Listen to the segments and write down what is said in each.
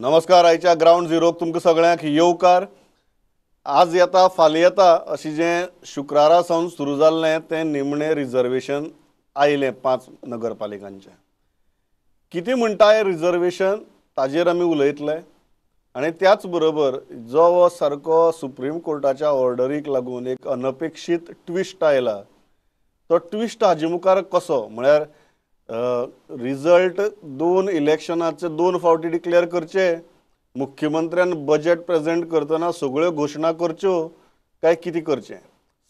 नमस्कार. आयच्या ग्रावंड झिरोक तुमकां सगळ्यांक येवकार. आज येता फाल्यां येता अशें जें शुक्रारा सावन सुरू जाल्लें तें निमणें रिजर्वेशन आयलें 5 नगरपालिकांचें. कितें म्हणटा हें रिजर्वेशन ताजेर आमी उलयतले आनी त्याच बरोबर जो हो सारको सुप्रीम कोर्टाच्या ऑर्डरीक लागून एक अनपेक्षीत ट्विस्ट आयला तो ट्विस्ट हाजे मुखार कसो म्हळ्यार रिजल्ट 2 इलेक्शनाचे 2 फावटी डिक्लेअर करचे, मुख्यमंत्र्यान बजेट प्रेजेंट करतना सगळ्यो घोशणा करच्यो काय कितें करचें,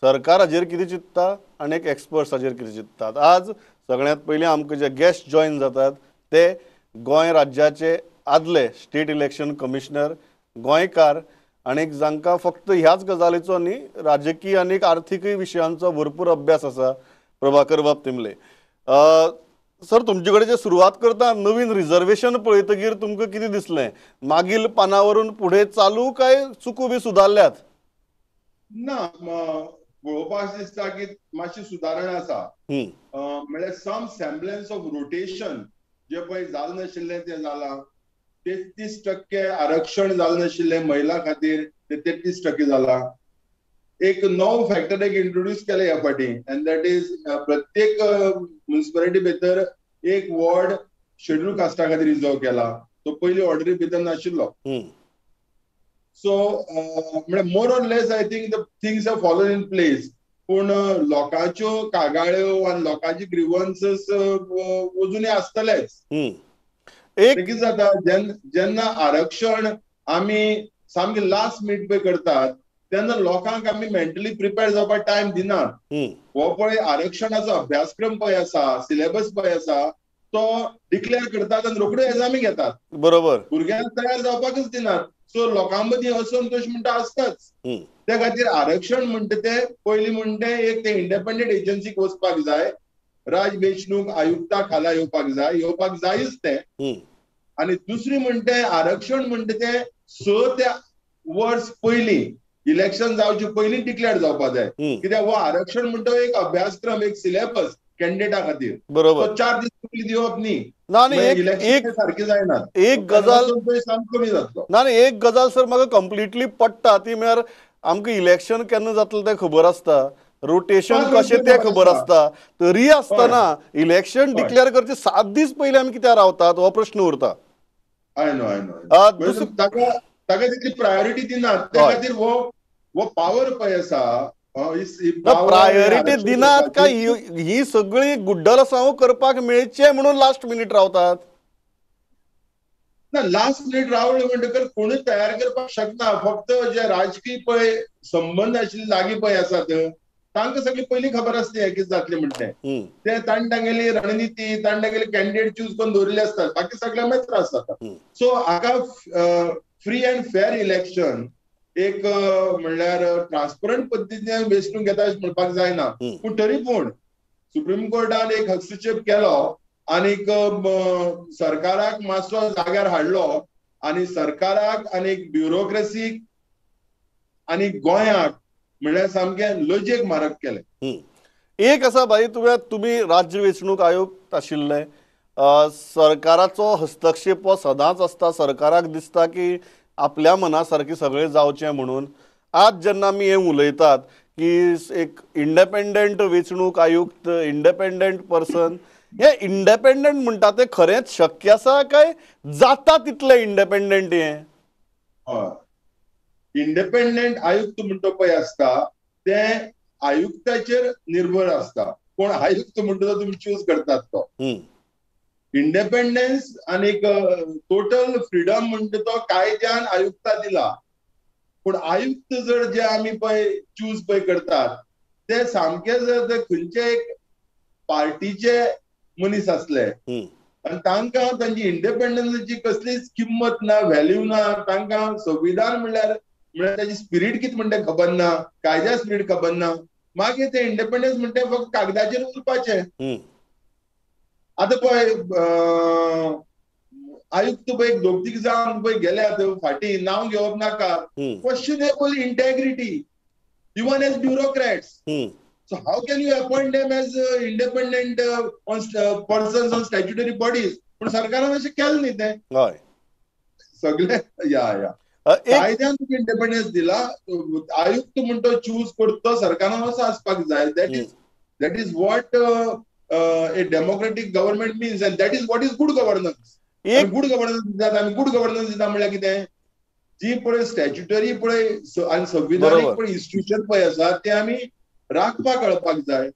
सरकार हाजेर कितें चिंत्ता आनी एक एक्सपर्ट्स हाजेर कितें चिंत्तात. आज सगळ्यांत पयलीं आमकां जे गेस्ट जॉयन जातात ते गोंय राज्याचे आदले स्टेट इलेक्शन कमिशनर, गोंयकार आनी जांकां फक्त ह्याच गजालीचो न्ही राजकीय आनी आर्थीकय विशयांचो भरपूर अभ्यास आसा, प्रभाकर बाब तिंबले. सर, तुमचे कडेन जे सुरवात करता, नवीन रिजर्वेशन पळयतकीर तुमकां कितें दिसलें? मागील पानावरून फुडें चालू काय चुको बी सुदारल्यात? ना, पळोवपाक दिसता की मातशी सुदारणा आसा. म्हळ्यार सम सेम्बलन्स ऑफ रोटेशन जे पळय जालें नाशिल्लें तें जालां. 33% आरक्षण जालें नाशिल्लें महिला खातीर ते 33% जालां. एक नवो फॅक्टर एक इंट्रोड्यूस केले ह्या फाटी, अँड that is प्रत्येक म्युनिसिपालिटी भितर एक वॉर्ड शेड्यूल कास्टा खातीर रिजर्व केला, तो पयली ऑर्डरी भितर नाशिल्लो. सो म्हळ्यार more or less I think the things are follow in place. पूण लोकांच्यो कागाळ्यो आनी लोकांची ग्रिवन्सीस अजुनूय आसतलेच. कितें जाता जेन्ना आरक्षण आमी सामकें लास्ट मिनट पळय करतात तेन्ना लोकांक आमी मेंटली प्रिपेर जावपाक टायम दिनात. हो पळय आरक्षणाचो अभ्यासक्रम पळय आसा, सिलेबस पळय आसा, तो डिक्लेअर करतात आनी रोखड्यो एग्जामी घेतात. बरोबर, भुरग्यांक तयार जावपाकच दिनात. सो लोकां मदीं असंतोश म्हणटा आसताच. त्या खातीर आरक्षण म्हणटा ते पयलीं म्हणटा एक ते इंडिपेंडंट एजन्सीक वचपाक जाय, राज वेंचणूक आयुक्ता खाला येवपाक जाय, येवपाक जायच ते. आनी दुसरी म्हणटा आरक्षण म्हणटा ते 6 ते वर्स पयलीं इलेक्शन जावचे पयलीं डिक्लेअर जावपाक जाय. कित्याक हो आरक्षण म्हणटा एक अभ्यासक्रम, एक सिलेबस कॅन्डिडेटा खातीर. बरोबर, 4 दीस पयलीं दिवप न्ही. सारकी जायना. एक गजाल कमी जातलो ना, एक गजाल सर म्हाका कंप्लिटली पडटा ती म्हळ्यार आमकां इलेक्शन केन्ना जातलें तें खबर आसता, रोटेशन कशें तें खबर आसता, तरी आसतना इलेक्शन डिक्लेअर करचे 7 दीस पयलीं आमी कित्याक रावतात हो प्रश्न उरता. I know, I know. ताका तितली प्रायोरिटी दिनात. त्या खातीर हो पावर पळय आसा, प्रायोरिटी दिनात काय ही सगळी गुड्डलसांव करपाक मेळचे म्हणून लास्ट मिनीट रावतात? ना, लास्ट मिनीट रावले म्हणटकर कोणूच तयार करपाक शकना. फक्त जे राजकीय पळय संबंद आशिल्ले लागीं पळय आसात तांकां सगळी पयलीं खबर आसता हें कितें जातलें म्हणटें. ते तांणी तांगेली रणनिती, तांणी तांगेले कॅन्डिडेट चूज करून दवरिल्ले आसतात, बाकी सगळ्यांक मागीर त्रास जाता. सो हाका फ्री अँड फेर इलेक्शन एक म्हणल्यार ट्रान्सपरंट पद्दतीन वेंचणूक घेता अशें म्हणपाक जायना. पूण तरी पूण सुप्रीम कोर्टान एक हस्तक्षेप केलो आनीक सरकाराक मातसो जाग्यार हाडलो आनी सरकाराक आनी ब्युरोक्रेसीक आनी गोंयाक म्हणल्यार सामकें लजेक मारक केलें. एक आसा भाई, तुमी राज्य वेंचणूक आयुक्त आशिल्ले, सरकाराचो हस्तक्षेप हो सदांच आसता, सरकाराक दिसता की आपल्या मना सारकें सगळें जावचें म्हणून. आज जेन्ना आमी हें उलयतात की एक इंडिपेंडंट वेंचणूक आयुक्त, इंडिपेंडंट पर्सन, हे इंडिपेंडंट म्हणटा तें खरेंच शक्य आसा काय जाता तितलें इंडिपेंडंट? हें इंडिपेंडंट आयुक्त म्हणटा पळय आसता ते आयुक्ताचेर निर्भर आसता. कोण आयुक्त म्हणटा तो तुमी चूज करतात तो. इंडिपेंडन्स आनी टोटल फ्रीडम म्हणटा तो कायद्यान आयुक्ता दिला. पूण आयुक्त जर जे आमी पळय चूज पळय करतात ते सामके जर ते खंयचे एक पार्टीचे मनीस आसले आनी तांकां तांची इंडिपेंडन्साची कसलीच किंमत ना, व्हॅल्यू ना, तांकां संविधान म्हणल्यार म्हणल्यार ताची स्पिरीट कितें म्हणटा खबर ना, कायद्या स्पिरीट खबर ना, मागीर ते इंडिपेंडन्स म्हणटा फक्त कागदाचेर उरपाचें. आतां पळय आयुक्त पळय 2-3 जावन पळय गेल्यात फाटीं, नांव घेवप नाका. Questionable integrity even as bureaucrats. So how can you appoint them as independent persons on statutory bodies? पूण सरकारान अशें केलें न्ही तें. सगळे या या कायद्यान तुका इंडिपेंडन्स दिला. आयुक्त म्हण तो चूज करता सरकारान असो आसपाक जाय. That is what a democratic government means and that is what is good governance. Good governance दितात आमी. गुड गव्हर्नन्स दिता म्हणल्यार कितें, जी पळय स्टॅच्युटरी पळय आनी संविधानीक पळय इन्स्टिट्यूशन पळय आसा ते आमी राखपाक कळपाक जाय.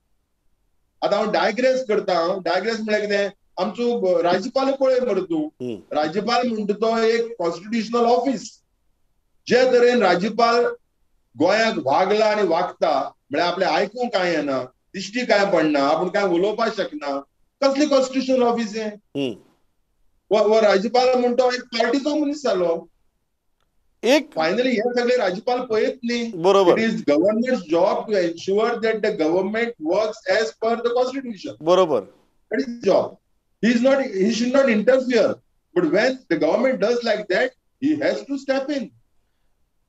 आतां हांव डायग्रेस करता. हांव डायग्रेस म्हणल्यार कितें, आमचो राज्यपाल पळय मरे तूं, राज्यपाल म्हणटा तो एक कॉन्स्टिट्युशनल ऑफिस. जे तरेन राज्यपाल गोंयाक वागला आनी वागता म्हळ्यार आपलें आयकूंक कांय येना, दिश्टी कांय पडना, आपूण कांय उलोवपाक शकना, कसली कॉन्स्टिट्युशनल ऑफिस हें? हो राज्यपाल म्हणटा एक पार्टीचो मनीस जालो. एक फायनली हे सगळे राज्यपाल पळयत न्ही. बरोबर. It is governor's job to ensure that the government works as per the constitution. बरोबर. That is job. He is not, he should not interfere, but when the government does like that he has to step in.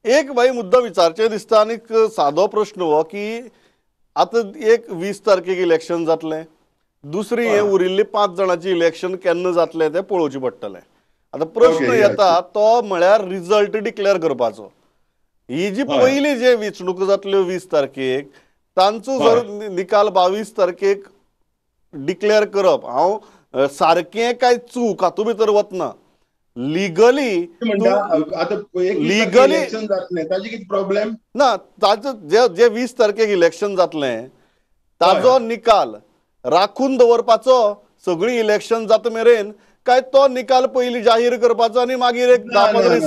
एक भाई मुद्दा विचारचे दिसता आनी सादो प्रश्न हो की आतां एक 20 तारखेक इलेक्शन जातलें, दुसरी हे उरिल्ली 5 जाणांची इलेक्शन केन्ना जातलें तें पळोवचें पडटलें. आतां प्रश्न येता तो म्हळ्यार रिजल्ट डिक्लेअर करपाचो. ही जी पयली जे वेंचणुको जातल्यो 20 तारखेक तांचो जर निकाल 22 तारखेक डिक्लेअर करप, हांव सारकें काय चूक हातूंत भितर वतना, लिगली लिगली प्रॉब्लेम ना. ताचो जे 20 तारखेक इलेक्शन जातलें ताजो निकाल राखून दवरपाचो सगळीं इलेक्शन जाता मेरेन, काय तो निकाल पयली जाहीर करपाचो आनी मागीर एक 10-15 दीस?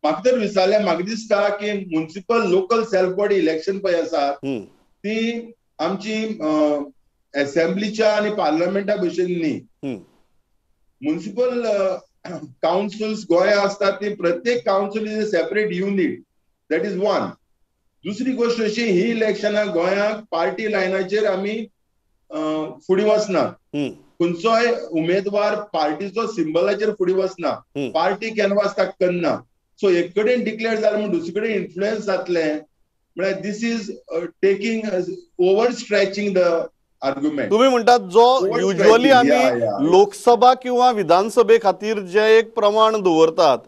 म्हाका तर विचारलें, म्हाका दिसता की municipal local self body election पळय आसा ती आमची एसेंब्लीच्या आनी पार्लमेंटा भशेन न्ही. म्युनिसिपल कावन्सिल्स गोंया आसतात ती प्रत्येक council is a separate unit, that is one. दुसरी गोष्ट अशी, ही इलेक्शनां गोंयाक पार्टी लायनाचेर आमी फुडें वचना. खंयचोय उमेदवार पार्टीचो सिंबलाचेर फुडें वचना, पार्टी कॅनवास ताका करना. सो एक कडेन डिक्लेअर जालें म्हूण दुसरे कडेन इन्फ्लुएन्स जातलें म्हळ्यार this is taking over stretching the argument. तुम्ही म्हणटात जो युज्युअली आमी लोकसभा किंवा विधानसभे खातीर जे एक प्रमाण दवरतात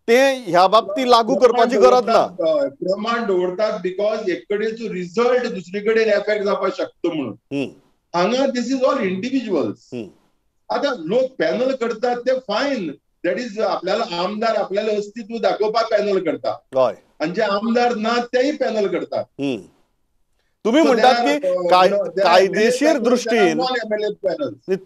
ते ह्या बाबतीत लागू करपाची गरज ना. प्रमाण दवरतात because एक कडेचो रिजल्ट दुसरे कडेन एफेक्ट जावपाक शकता म्हणून. हांगा this is all individuals. आतां लोक पॅनल करतात ते फायन, that is आपल्याला आमदार आपल्याला अस्तित्व दाखोवपाक पॅनल करता, आनी जे आमदार ना तेय पॅनल करतात. तुम्ही म्हणटात की कायदेशीर दृष्टीन,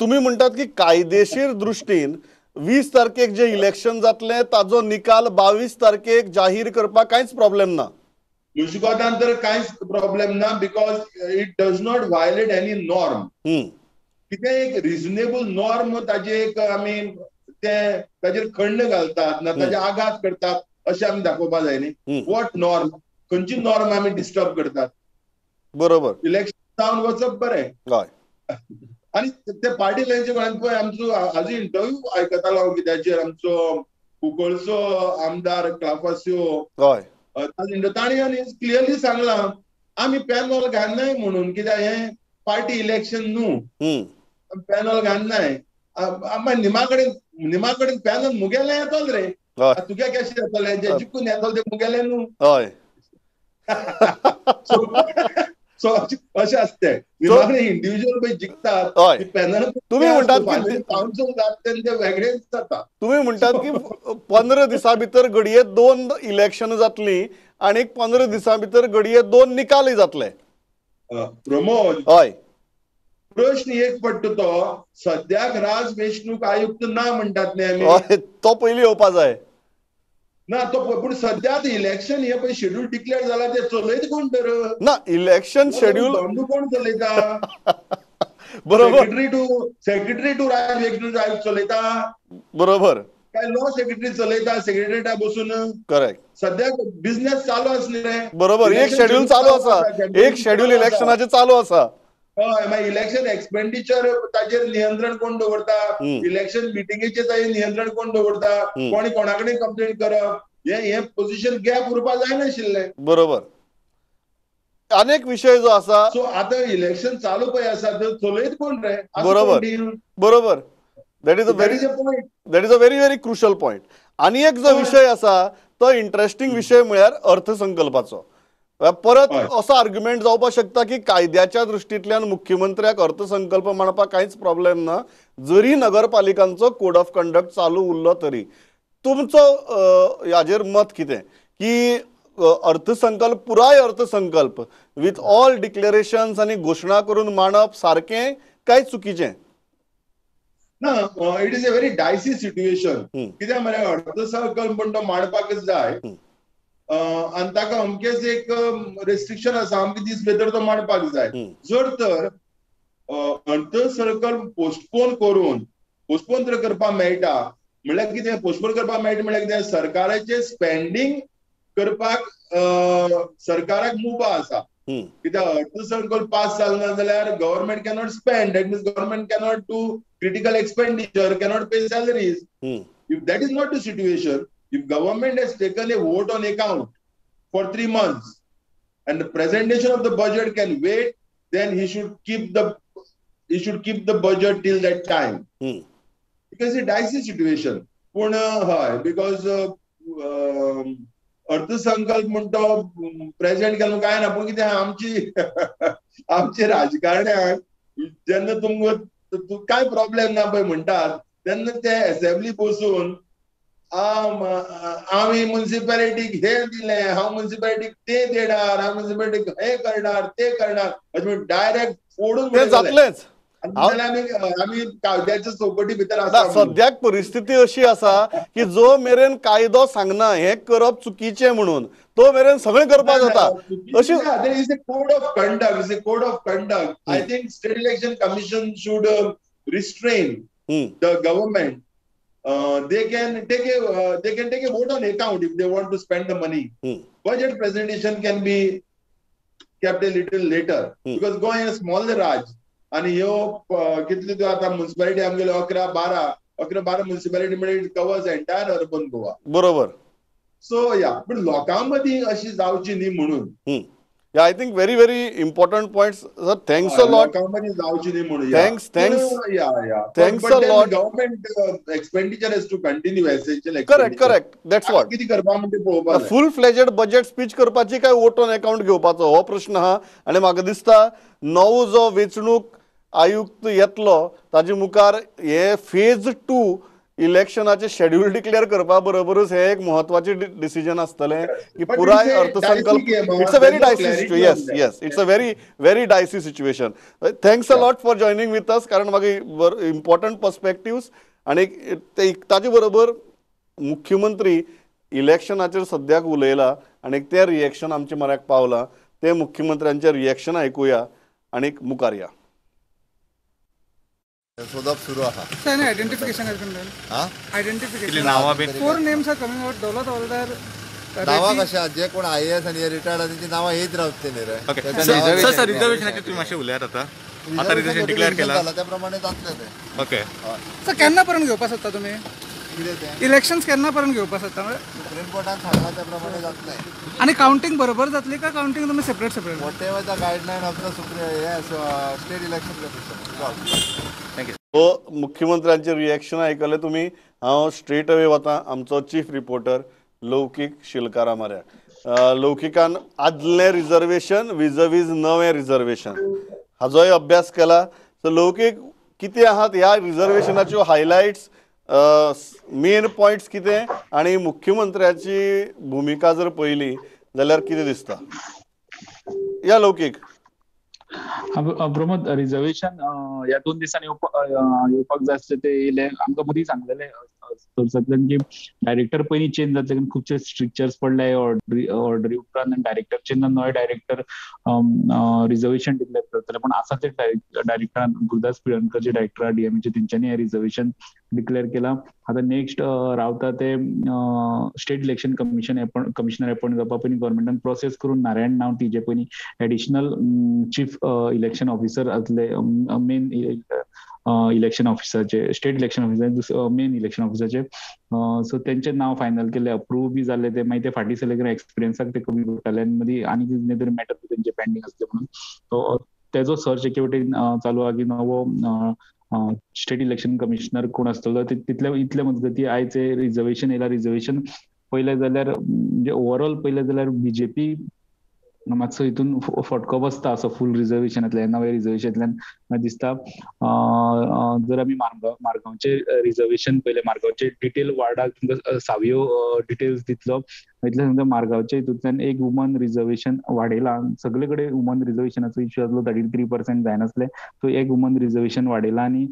तुम्ही म्हणटात की कायदेशीर दृष्टीन 20 तारखेक जे इलेक्शन जातलें ताजो निकाल 22 तारखेक जाहीर करपाक कांयच प्रॉब्लेम ना. मुजगोतान तर कांयच प्रॉब्लेम ना, because it does not violate any norm. कितें एक रिजनेबल नॉर्म ताजे एक आमी ते ताजेर खंड घालतात ना ताजे आघात करतात अशें आमी दाखोवपाक जाय न्ही. What norm, खंयची नॉर्म आमी डिस्टर्ब करतात? बरोबर. इलेक्शन जावन वचप बरें. आनी ते पार्टी लायनचे पळय आमचो आजून इंटरव्यू आयकतालो हांव कित्याचेर, आमचो कुंकळचो आमदार क्लाफास्यो, ताणी आनी क्लियरली सांगलां आमी पॅनल घालनाय म्हणून, कित्याक हें पार्टी इलेक्शन न्हू, पॅनल घालनाय. निमा कडेन निमा कडेन पॅनल मुगेलें येतलें रे, तुगे कशें येतलें, जे जिखून येतलें तें मुगेलें न्हू. हय. सो अशें आसता इंडिव्हिज्युअल पळय जिखतात पॅनल. तुमी म्हणटात कावन्सिल जाता तें वेगळेंच जाता. तुमी म्हणटात की 15 दिसां भितर घडये 2 इलेक्शन जातली आनी 15 दिसां भितर घडये 2 निकालय जातले. प्रमोद, हय, प्रश्न एक पडटा तो सद्याक राज वेंचणूक आयुक्त ना म्हणटात न्ही आमी, तो पयलीं येवपा जाय ना तो. पूण सद्या इलेक्शन हे पळय शेड्यूल डिक्लेअर जाला ते चलयत कोण तर ना इलेक्शन शेड्यूल कोण चलयता? बरोबर. सेक्रेटरी टू राज वेंचणूक आयुक्त चलयता, बरोबर, काय लॉ सेक्रेटरी चलयता, सेक्रेटरीटा बसून. करेक्ट. सद्या बिझनेस चालू आसले रे. बरोबर. एक शेड्यूल चालू आसा, एक शेड्यूल इलेक्शनाचे चालू आसा. हय, मागीर इलेक्शन एक्सपेंडिचर ताजेर नियंत्रण कोण दवरता, इलेक्शन मिटिंगेचेर ताजेर नियंत्रण कोण दवरता, कोणी कोणा कडेन कंप्लेन करप, हे पोझिशन गॅप उरपा जायनाशिल्लें. बरोबर. अनेक विशय जो आसा. सो आतां इलेक्शन चालू पळय आसा तर चलयत कोण रे? बरोबर, बरोबर. That is a very that is a very very crucial point. आनी एक जो विशय आसा तो इंट्रस्टिंग विशय म्हळ्यार अर्थसंकल्पाचो. परत असो आर्ग्युमेंट जावपाक शकता की कायद्याच्या दृश्टींतल्यान मुख्यमंत्र्याक अर्थसंकल्प मांडपाक कांयच प्रॉब्लेम ना, जरी नगरपालिकांचो कोड ऑफ कंडक्ट चालू उरलो तरी. तुमचो हाजेर मत कितें की अर्थसंकल्प, पुराय अर्थसंकल्प विथ ऑल डिक्लेरेशन्स आनी घोशणा करून मांडप सारकें काय चुकीचें? ना, it is a very dicey situation. कित्याक म्हळ्यार अर्थसंकल्प म्हण तो मांडपाकच जाय आनी ताका अमकेच एक रेस्ट्रिक्शन आसा, अमके दीस भितर तो मांडपाक जाय. जर तर अर्थसंकल्प पोस्टपोन करून, पोस्टपोन तर करपाक मेळटा म्हणल्यार कितें, पोस्टपोन करपाक मेळटा म्हणल्यार कितें, सरकाराचें स्पेंडींग करपाक सरकाराक मुभा आसा. कित्याक अर्थसंकल्प पास जालो ना जाल्यार government cannot spend, that means government cannot do critical expenditure, cannot pay salaries. If that is not the situation, if government has taken a vote on account for 3 months and the presentation of the budget can wait, then he should keep the budget till that time. Because it's a dicey situation. Pun हय, because अर्थसंकल्प म्हणतो present केलो काय ना, पूण कितें आमची आमचे राजकारण्यांक जेन्ना तुमकां काय प्रॉब्लेम ना पळय म्हणटात तेन्ना ते असेंब्ली बसून आमी म्युनिसिपॅलिटीक हे दिलें, हांव म्युनिसिपॅलिटीक ते देणार, हांव म्युनिसिपॅलिटीक हे करणार ते करणार, अशें डायरेक्ट फोडून जातलेंच. आमी कायद्याच्या चौकटी भितर आसा. सद्याक परिस्थिती अशी आसा की जो मेरेन कायदो सांगना हे करप चुकीचें म्हणून तो मेरेन सगळें करपाक जाता. अशी is a code of conduct, is a code of conduct. I think state election commission should restrain the government. They can take a vote on account if they want to spend the money. Budget presentation can be kept a little later because Goa is small Raj आणि ह्यो कितले त्यो आता municipality आमगेल्यो 11-12 municipality म्हणजे it covers entire urban Goa. बरोबर. So या पण लोकां मदीं अशी जावची न्ही म्हणून. Yeah, I think very, very important points. Sir, thanks a lot. Thanks, thanks. Yeah. Thanks but a lot. Government expenditure has to continue, essential expenditure. Correct, correct. That's what. Full-fledged budget speech करपाची काय vote on account घेवपाचो हो प्रश्न हा. आनी म्हाका दिसता नवो जो वेंचणूक आयुक्त येतलो ताजे मुखार हे फेज 2 इलेक्शनाचे शेड्यूल डिक्लेअर करपा बरोबरच हे एक महत्वाचे डिसिजन आसतलें की पुराय अर्थसंकल्प. It's a very dicey situation. Yes yes, it's a very very dicey situation. Thanks a lot for joining with us, कारण म्हाका इम्पॉर्टंट पर्सपेक्टिव्स आनी ते ताजे बरोबर मुख्यमंत्री इलेक्शनाचेर सद्याक उलयला आनी तें रिएक्शन आमचे मऱ्याक पावलां, तें मुख्यमंत्र्यांचें रिएक्शन आयकुया आनी मुखार या. सोदप सुरू आसा. Sir, identification has been done. हा, आयडेंटिफिकेशन नावां 4 names are coming out. Daulat Havaldar नावां कशें आहा, जे कोण आयएएस आनी रिटायर्ड आसा तेंची नावां येत रावतली रे. सर, सर रिजर्वेशनाचेर तुमी मातशें उलयात. आतां आतां रिजर्वेशन डिक्लेअर केलां त्या प्रमाणे जातलें तें. ओके सर, केन्ना पर्यंत घेवपाक सोदता तुमी कितें तें इलेक्शन्स केन्ना पर्यंत घेवपाक सोदता? सुप्रीम कोर्टान सांगलां त्या प्रमाणे जातलें. आनी कावंटींग बरोबर जातली काय कावंटींग तुमी separate separate? Whatever the guideline of the supreme state election commission. Thank you. हो, मुख्यमंत्र्यांचे रिएक्शन आयकलें तुमी. हांव स्ट्रेट अवे वता आमचो चीफ रिपोर्टर लौकीक शिलकारा मऱ्याक. लौकिकान आदलें रिजर्वेशन विजवीज नवें रिजर्वेशन हाजोय अभ्यास केला. सो लौकीक, कितें आहात ह्या रिजर्वेशनाच्यो हायलायट्स, मेन पॉयंट्स कितें आनी मुख्यमंत्र्याची भुमिका जर पळयली जाल्यार कितें दिसता? या लौकीक. प्रमोद, रिजर्वेशन ह्या 2 दिसांनी येवपाक जाय आसलें ते येयलें. आमकां मदीं सांगलेलें सोर्सांतल्यान की डायरेक्टर पयलीं चेंज जातले, कारण खुबशे स्ट्रिक्चर्स पडले ऑर्डरी उपरांत आनी डायरेक्टर चेंज जावन नवे डायरेक्टर रिजर्वेशन डिक्लेअर करतले. पूण आसा ते डायरेक्टरान गुरुदास पिळर्णकर जे डायरेक्टर आहा डीएमएचे तेंच्यांनी हें रिजर्वेशन डिक्लेअर केलां. आतां नेक्स्ट रावता ते state election commission commissioner appoint जावपा पयलीं गव्हर्मेंटान प्रोसेस करून नारायण नांव तिजे पयलीं एडिशनल चीफ इलेक्शन ऑफिसर आसले, मेन इलेक्शन ऑफिसराचे, state election officer, main election ऑफिसराचे, सो तेंचें नांव फायनल केलें, अप्रूव बी जालें ते. मागीर ते फाटीं सरले कारण एक्सपिरियन्साक ते कमी पडटाले आनी मदीं आनी कितें तरी मॅटर तेंचे पेंडींग आसले म्हणून. सो तेजो सर्च एके वटेन चालू आहा की नवो स्टेट इलेक्शन कमिशनर कोण आसतलो तितले इतले मजगती आयज रिजर्वेशन येयला. रिजर्वेशन पयलें जाल्यार म्हणजे ओवरऑल पयलें जाल्यार बीजेपी मातसो हितून फटको बसता असो फूल रिजर्वेशनांतल्यान, नव्या रिजर्वेशनांतल्यान दिसता. जर आमी मारगांवचे रिजर्वेशन पयलें, मारगांवचे डिटेल वार्डाक तुमकां सावयो डिटेल्स दितलो, इतलें सांगता मारगांवचे हितूंतल्यान एक वुमन रिजर्वेशन वाडयलां. सगळे कडेन वुमन रिजर्वेशनाचो इश्यू आसलो, 33% जायनासलें, सो एक वुमन रिजर्वेशन वाडयलां आनी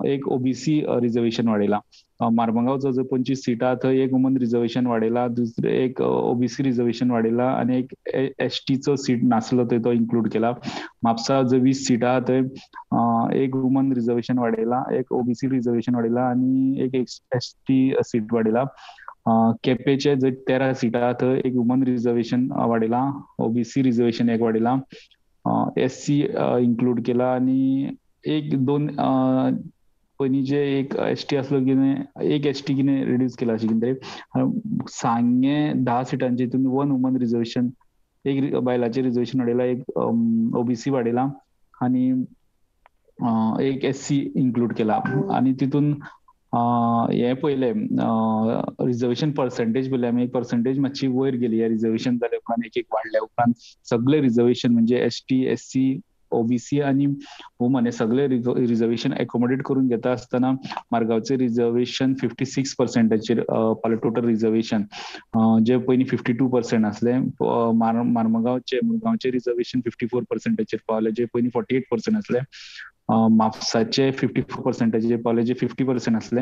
एक ओबीसी रिजर्वेशन वाडयलां. मारमगांवचो जो 25 सिटां थंय एक वुमन रिजर्वेशन वाडयला, दुसरें एक ओबीसी रिजर्वेशन वाडयला आनी एक एसटीचो सीट नासलो थंय तो इन्क्लूड केला. म्हापसा जो 20 सिटां थंय एक वुमन रिजर्वेशन वाडयला, एक ओबीसी रिजर्वेशन वाडयला आनी एक एसटी सीट वाडयला. केपेचे जर 13 सिटां थंय एक वुमन रिजर्वेशन वाडयला, ओबीसी रिजर्वेशन एक वाडयला, एससी इन्क्लूड केला आनी एक दोन पयलीं जे एक एसटी आसलो कितें एक एसटी कितें रिड्यूस केला अशें कितें तरी. सांगें 10 सिटांचे हितून 1 वुमन रिजर्वेशन, एक बायलांचें रिजर्वेशन वाडयला, एक ओबीसी वाडयला आनी एक एससी इन्क्लूड केला. आनी तितून हें पयलें रिजर्वेशन पर्संटेज पयलें आमी, पर्संटेज मातशी वयर गेली ह्या रिजर्वेशन जाल्या उपरांत, एक एक वाडल्या उपरांत सगळे रिजर्वेशन म्हणजे एसटी, एससी, ओबीसी आनी वुमन हे सगळे रिजर्वेशन एकोमोडेट करून घेता आसतना मारगांवचे रिजर्वेशन 56% पावलें टोटल रिजर्वेशन, जे पयलीं 52% आसलें. मारमगांवचे मुरगांवचे रिजर्वेशन 54% पावलें, जे पयलीं 48% आसलें. म्हापसाचे 54% पावले, जे 50% आसले.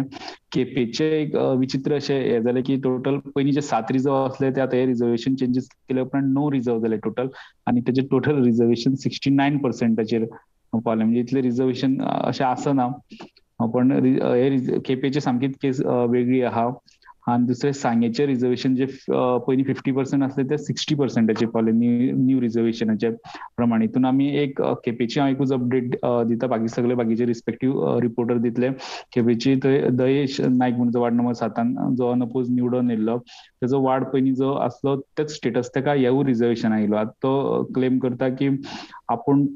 केपेचे एक विचित्र अशें हें जालें की टोटल पयलीं जे 7 रिजर्व आसले ते आतां हे रिजर्वेशन चेंजीस केले उपरांत 9 रिजर्व जाले टोटल आनी तेजे टोटल रिजर्वेशन 69% पावलें. म्हणजे इतलें रिजर्वेशन अशें आसना, पण हे केपेचे सामकीच केस वेगळी आहा. आनी दुसरें सांगेचें रिजर्वेशन जे पयलीं 50% आसलें ते 60% पावले न्यू रिजर्वेशनाचे प्रमाणे. हितून आमी एक केपेची हांव एकूच अपडेट दिता, बाकी सगळे बाकीचे रिस्पेक्टीव रिपोर्टर दितले. केपेची थंय दयेश नायक म्हणून वार्ड नंबर 7 जो अनअपोज निवडून येयल्लो तेजो वार्ड पयलीं जो आसलो तेच स्टेटस तेका हेवूय रिजर्वेशन आयलो. आतां तो क्लेम करता की आपूण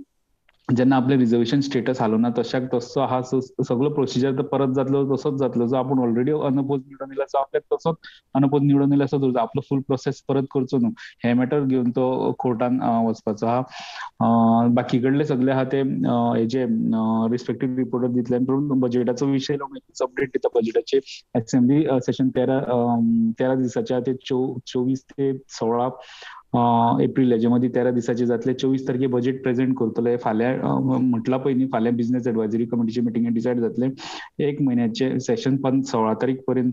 जेन्ना आपलें रिजर्वेशन स्टेटस हालोना तशाक तसो आहा, सगळो प्रोसिजर तो परत जातलो तसोच जातलो. जो आपूण ऑलरेडी अनअपोज निवडून येयला सो आपल्याक तसोच अनअपोज निवडून येयला असो दवरचो, आपलो फूल प्रोसेस परत करचो न्हू. हे मॅटर घेवन तो कोर्टान वचपाचो आहा. बाकी कडले सगळे आहा ते हेजे रिस्पेक्टीव रिपोर्टर दितले. बजेटाचो विशय अपडेट दिता. बजेटाचे एसेंब्ली सेशन 13 दिसाचे ते 24 ते 16 एप्रिल हेजे मदीं 13 दिसाचे जातले. 24 तारखे बजेट प्रेझेंट करतले. फाल्यां म्हटलां पयलीं फाल्यां बिझनेस एडवायजरी कमिटीचे मिटिंगेन डिसायड जातले. एक म्हयन्याचे सेशन पण 16 तारीख पर्यंत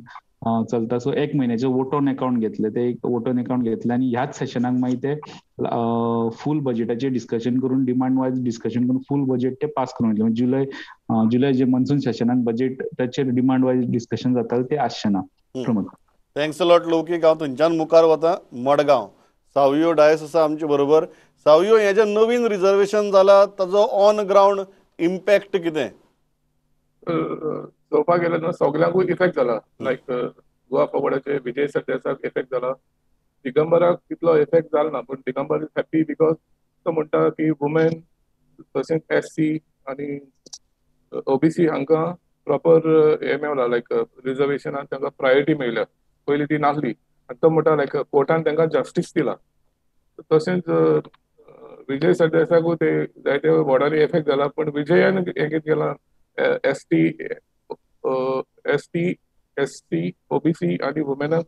चलता. सो एक म्हयन्याचे वोट ऑन अकाउंट घेतले, ते एक वोट ऑन अकाउंट घेतले आनी ह्याच सेशनाक मागीर ते फूल बजेटाचे डिस्कशन करून, डिमांड वायज डिस्कशन करून फूल बजेट ते पास करून घेतले. जुलय जुलय जे मॉन्सून सेशनाक बजेट ताचेर डिमांड वायज डिस्कशन जातालें ते आसचें ना. प्रमोद, thanks a lot लौकीक. हांव थंयच्यान मुखार वता मडगांव. सावयो डायस आसा आमचे बरोबर. सावयो, हें जें नवीन रिजर्वेशन जाला ताजो ऑन ग्रावंड इम्पॅक्ट कितें? चोवपाक गेल्यार न्हू सगल्यांकूय इफेक्ट जाला. लायक गोवा फॉरवर्डाचे विजय सरदेसाक इफेक्ट जाला, दिगंबराक तितलो इफेक्ट जाला ना, पूण दिगंबर is happy because तो म्हणटा की वुमेन तशेंच एस सी आनी ओबीसी हांकां प्रॉपर हें मेवला, लायक रिजर्वेशनान तांकां प्रायोरिटी मेळ्ळ्या, पयलीं ती नासली. आनी तो म्हणटा लायक कोर्टान तांकां जस्टीस दिला. तशेंच विजय सरदेसाकूय ते जायते वॉर्डांनी इफेक्ट जाला, पूण विजयान हें कितें केलां, S T S T S C OBC आनी वुमेनाक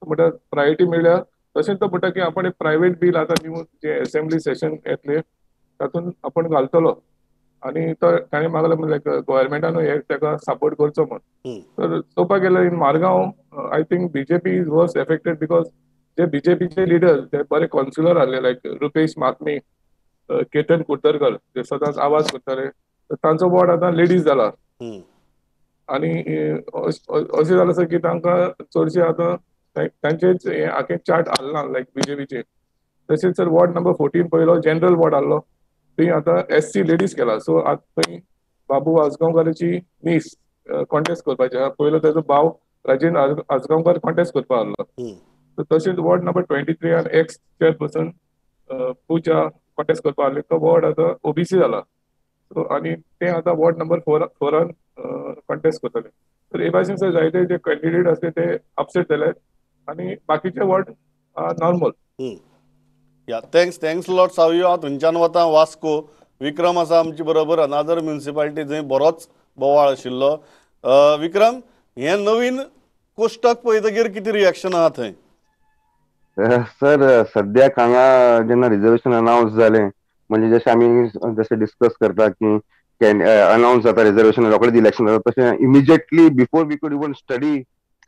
म्हणटा प्रायोरिटी मेळ्ळ्या. तशेंच तो म्हणटा की आपण एक प्रायवेट बील आतां न्यू जे एसेंब्ली सेशन येतले तातूंत आपण घालतलो आनी तो ताणें मागलें लायक गव्हर्मेंटानूय हे ताका सपोर्ट करचो म्हूण. तर चोवपाक गेल्यार in Margao I think BJP is worse affected because जे बीजेपीचे लिडर ते बरे कॉन्सुलर आहले लायक रुपेश महात्मे, केतन कुर्तरकर जे सदांच आवाज करताले, तांचो वॉर्ड आतां लेडीज जाला. आनी अशें जालां सर की तांकां चडशे आतां तांचेच हें आखें चार्ट हालना लायक बीजेपीचे. तशेंच सर वॉर्ड नंबर 14 पयलो जनरल वॉर्ड आहलो, थंय आतां एस सी लेडीज केला. सो आतां थंय बाबू आजगांवकाराची नीस कॉन्टेस्ट करपाची आहा, पयलो ताजो भाव राजेंद्र आजगांवकार कॉन्टेस्ट करपा आहलो. तशेंच वॉर्ड नंबर 23 आनी एक्स चेअरपर्सन पूजा कॉन्टेस्ट करपा आहली, तो वॉर्ड आतां ओबीसी जाला. सो आनी ते आतां वॉर्ड नंबर 4 कंटेस्ट करतले. तर हे भाशेन सर जायते जे कॅन्डिडेट आसले ते अपसेट जाले आनी बाकीचे ward normal. Yeah, thanks lot Savio. हांव थंयच्यान वता वास्को. विक्रम आसा आमचे बरोबर, अनादर म्युनिसिपालिटी जंय बरोच बोवाळ आशिल्लो. विक्रम, हें नवीन कोश्टक पळयतकीर कितें रिएक्शन आहा थंय? सर सद्याक हांगा जेन्ना रिजर्वेशन अनावन्स जालें, म्हणजे जशें आमी जशें डिस्कस करता की अनावन्स जाता रिजर्वेशन, रोखडेच इलेक्शन जाता, तशें immediately before we could even study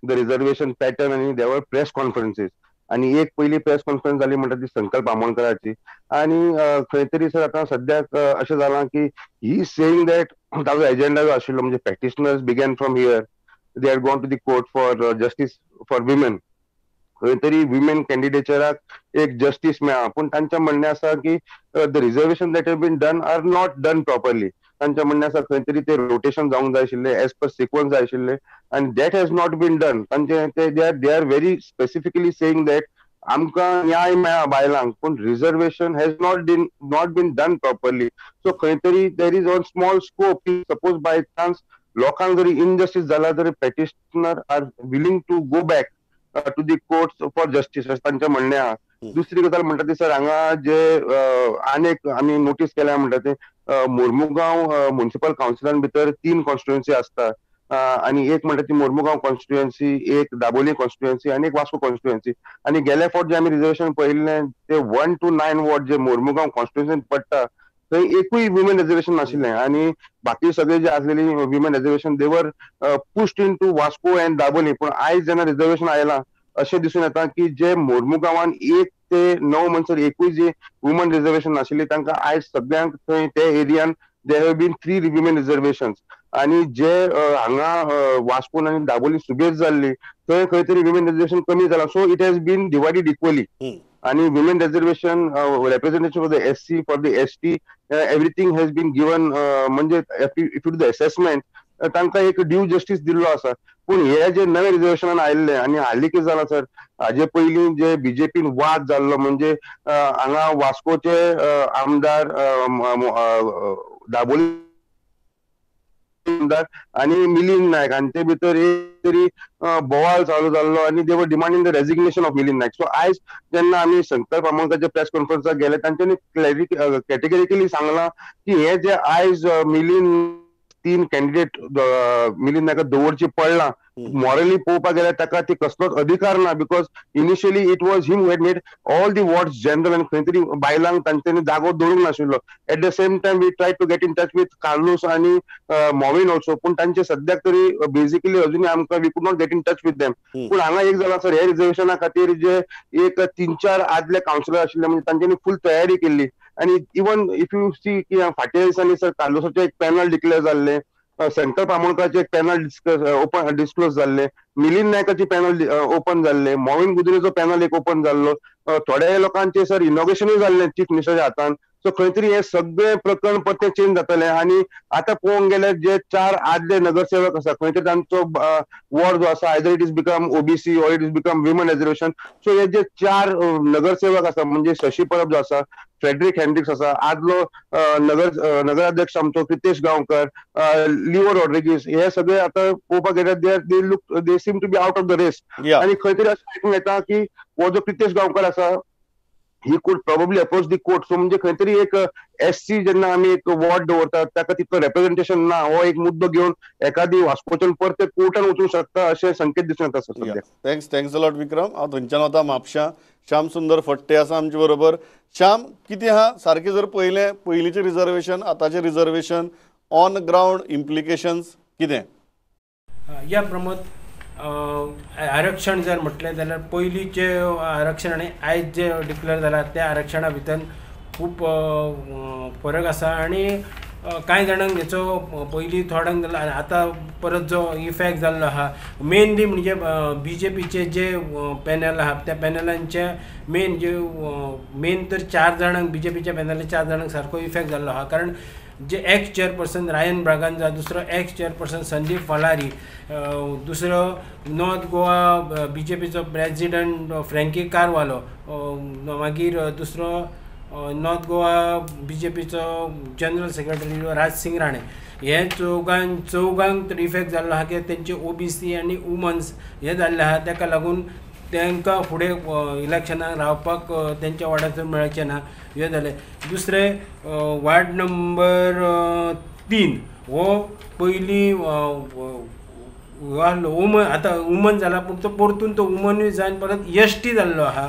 the reservation pattern आनी there were press conferences. आनी एक पयली प्रेस कॉन्फरन्स जाली म्हणटा ती संकल्प आमोणकराची. आनी खंय तरी सर आतां सद्याक अशें जालां की he saying that ताजो एजेंडा जो आशिल्लो म्हणजे practitioners began from here, they are gone to the court for justice for women. खंय तरी विमेन कॅन्डिडेचराक एक जस्टीस मेळ्ळा, पूण तांचें म्हणणें आसा की the reservation that have been done are not done properly. तांचें म्हणणें आसा खंय तरी ते रोटेशन जावंक जाय आशिल्लें, एज पर सिक्वन्स जाय आशिल्लें, आनी that has not been done. तांचे ते they are very specifically saying that आमकां न्याय मेळ्ळा बायलांक, पूण reservation has not been done properly. So खंय तरी there is one small scope की सपोज बाय चान्स लोकांक जरी इनजस्टीस जाला तरी practitioner are willing to go back to the courts for justice, अशें तांचें म्हणणें आहा. दुसरी गजाल म्हणटा ती सर, हांगा जे आनेक आमी नोटीस केल्या म्हणटा ते मोर्मुगांव म्युनिसिपल कावन्सिलान भितर 3 कॉन्स्टिट्युएन्सी आसता, आनी एक म्हणटा ती मोर्मुगांव कॉन्स्टिट्युएन्सी, एक दाबोली कॉन्स्टिट्युएन्सी आनी एक वास्को कॉन्स्टिट्युएन्सी. आनी गेल्या फावट जे आमी रिजर्वेशन पळयल्लें ते 1 to 9 ward जे मोर्मुगांव कॉन्स्टिट्युएन्सीन पडटा थंय एकूय विमेन रिजर्वेशन नाशिल्लें, आनी बाकी सगळे जे आसलेली women reservation they were pushed in to Vasco and Dabolim. पूण आयज जेन्ना रिजर्वेशन आयलां अशें दिसून येता की जे मोर्मुगांवान 1 ते 9 म्हणसर एकूय जे वुमन रिजर्वेशन नाशिल्ली तांकां आयज सगळ्यांक थंय ते एरियान there have been 3 women reservations. आनी जे हांगा वास्कोन आनी दाबोली सुबेज जाल्ली थंय खंय तरी विमेन रिजर्वेशन कमी जालां. So it has been divided equally. आनी women reservation representation for the SC, for the ST, everything has been given. म्हणजे if you do the assessment तांकां एक ड्यू जस्टीस दिल्लो आसा. पूण हे जे नवे रिजर्वेशनान आयिल्ले आनी हालीं कितें जालां सर, हाजे पयलीं जे बीजेपीन वाद जाल्लो म्हणजे हांगा वास्कोचे आमदार, दाबोली आमदार आनी मिलिंद नायक हांचे भितर एक तरी बोवाळ चालू जाल्लो आनी they were demanding the resignation of Milind Naik. So आयज जेन्ना आमी संकल्प आमोणकराच्या प्रेस कॉन्फरन्साक गेले तांच्यांनी कॅटेगरिकली सांगलां की हे जे आयज मिलिंद 3 कॅन्डिडेट मिलिंद नायका दवरची पडला, मॉरली पळोवपाक गेल्यार ताका ती कसलोच अधिकार ना, because initially it was him who had made all the wards general आनी खंय तरी बायलांक तांच्यांनी जागो दवरूंक नाशिल्लो. At the same time we try to get in touch with Carlos आनी मॉविन ऑल्सो, पूण तांचे सद्याक तरी बेजिकली अजुनूय आमकां we could not get in touch with them. पूण हांगा एक जाला सर, हे रिजर्वेशना खातीर जे एक 3-4 आदले कावन्सिलर आशिल्ले म्हणजे तांच्यांनी फूल तयारी केल्ली. आनी इवन if you सी की फाटल्या दिसांनी सर कार्लोसाचें एक पॅनल डिक्लेअर जाल्लें, संकल्प आमोणकराचें एक पॅनल ओपन डिस्क्लोज जाल्लें, मिलिंद नायकाची पॅनल ओपन जाल्लें, मॉविन गुदिन्होचो पॅनल एक ओपन जाल्लो, थोड्या लोकांचे सर इनॉग्रेशनूय जाल्लें चीफ मिनिस्टराच्या हातान. सो खंय तरी हे सगळे प्रकरण परतें चेंज जातलें. आनी आतां पळोवंक गेल्यार जे 4 आदले नगरसेवक आसा खंय तरी तांचो वॉर्ड जो आसा either it is become OBC or it is become women reservation. So हे जे 4 नगरसेवक आसा म्हणजे शशी परब जो आसा, फ्रेडरिक हेन्ड्रिक्स आसा, आदलो नगराध्यक्ष आमचो क्रितेश गांवकर, लिओ रॉड्रिगीस, हे सगळे आतां पळोवपाक गेल्यार they look they seem to be out of the race. आनी खंय तरी अशें आयकूंक येता की हो जो क्रितेश गांवकर आसा he could probably approach the court. So म्हणजे खंय तरी एक एससी जेन्ना आमी एक वॉर्ड दवरतात ताका तितलो रेप्रेझेंटेशन ना, हो एक मुद्दो घेवन एखादी वास्कोच्यान परते कोर्टान वचूंक शकता अशें संकेत दिसून येता सर सद्या. Thanks a lot विक्रम. हांव थंयच्यान वता म्हापशां. श्याम सुंदर फट्टे आसा आमचे बरोबर. श्याम, कितें आहा सारकें जर पळयलें पयलींचें रिजर्वेशन आतांचें रिजर्वेशन ऑन ग्रावंड इम्प्लिकेशन्स कितें? या प्रमोद, आरक्षण जर म्हटलें जाल्यार पयलींचें आरक्षण आनी आयज जें डिक्लेअर जालां त्या आरक्षणा भितर खूब फरक आसा. आनी कांय जाणांक हेचो पयलीं थोड्यांक जालो आनी आतां परत जो इफेक्ट जाल्लो आहा मेनली म्हणजे बी जे पीचे जे पॅनल आहा त्या पॅनलांचे मेन जे मेन तर 4 जाणांक बी जे पीच्या पॅनलाच्या 4 जाणांक सारको इफेक्ट जाल्लो आहा. कारण जे एक्स चेअरपर्सन रायन ब्रागांजा, दुसरो एक्स चेअरपर्सन संदीप फलारी, दुसरो नॉर्थ गोवा बी जे पीचो प्रेजिडंट फ्रँकी कारवालो, मागीर दुसरो नॉर्थ गोवा बीजेपीचो जनरल सेक्रेटरी राजसिंग राणे हे चौगांक तर इफेक्ट जाल्लो आहा की तेंचे ओबीसी आनी वुमन्स हे जाल्ले आहा, ताका लागून तांकां फुडें इलेक्शनाक रावपाक तेंच्या वार्डाचेर मेळचें ना हें जालें. दुसरें वार्ड नंबर 3 हो पयलीं वुमन आतां वुमन जाला पूण तो परतून तो वुमनूय जावन परत एस टी जाल्लो आहा,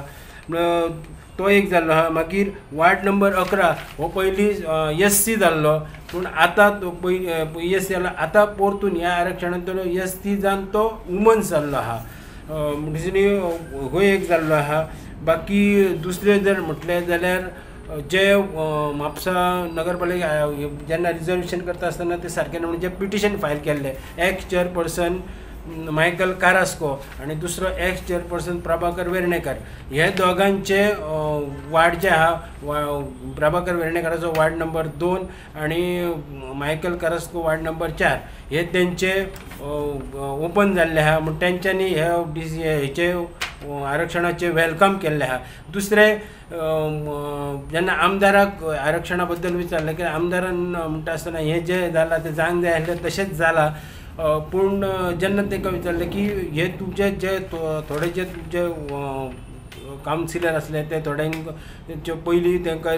तो एक जाल्लो आहा. मागीर वार्ड नंबर 11 हो पयलीं एस सी जाल्लो पूण आतां तो पयलीं एस सी जालो, आतां परतून ह्या आरक्षणान तो एस सी जावन तो वुमन्स जाल्लो आहा, म्हणजे हो एक जाल्लो आहा. बाकी दुसरें जर म्हटलें जाल्यार जे म्हापसा नगरपालिका जेन्ना रिजर्वेशन करता आसतना ते सारकें म्हणजे पिटिशन फायल केल्लें एक्स चेअरपर्सन मायकल कारास्को आनी दुसरो एक्स चेअरपर्सन प्रभाकर वेर्णेकर हे दोगांचे वार्ड जे आहा, प्रभाकर वेर्णेकराचो वार्ड नंबर 2 आनी मायकल कारास्को वार्ड नंबर 4 हे तेंचे ओपन जाल्ले आहा, म्हण तेंच्यांनी हे डीसी हेचे आरक्षणाचे welcome केल्ले आहा. दुसरें जेन्ना आमदाराक आरक्षणा बद्दल विचारलें की आमदारान म्हणटा आसतना हें जें जालां तें जावंक जाय आसलें तशेंच जालां, पूण जेन्ना तांकां विचारलें की हे तुमचे जे थोडे जे तुमचे कावन्सिलर आसले ते थोड्यांक पयलीं तांकां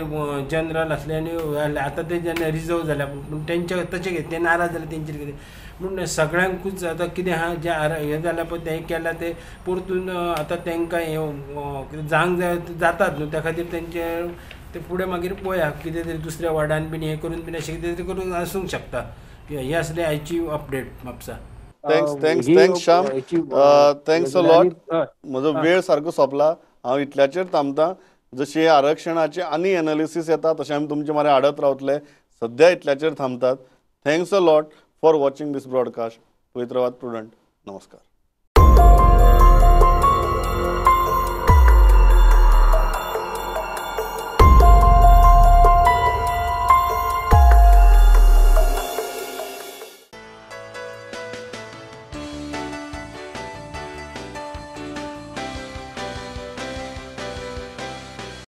जनरल आसले आनी आतां ते जेन्ना रिजर्व जाल्या पूण तेंचे तशें कितें ते नाराज जाले तेंचेर कितें पूण सगळ्यांकूच आतां कितें आहा जें हें जालां पळय तें केलां तें परतून आतां तांकां हें जावंक जाय जातात न्हू, त्या खातीर तेंचे ते फुडें मागीर पळया कितें तरी दुसऱ्या वार्डान बीन हें करून बीन अशें कितें तरी करून आसूंक शकता. हे असले आयची update Mapusa. Thanks thanks thanks Shyam, thanks a lot. म्हजो वेळ सारको सोंपला, हांव इतल्याचेर थांबता. जशी आरक्षणाचे आनी एनालिसीस येता तशें आमी तुमचे मारे हाडत रावतले. सद्या इतल्याचेर थांबतात. Thanks a lot for watching this broadcast. पळयत रावात प्रुडंट. नमस्कार.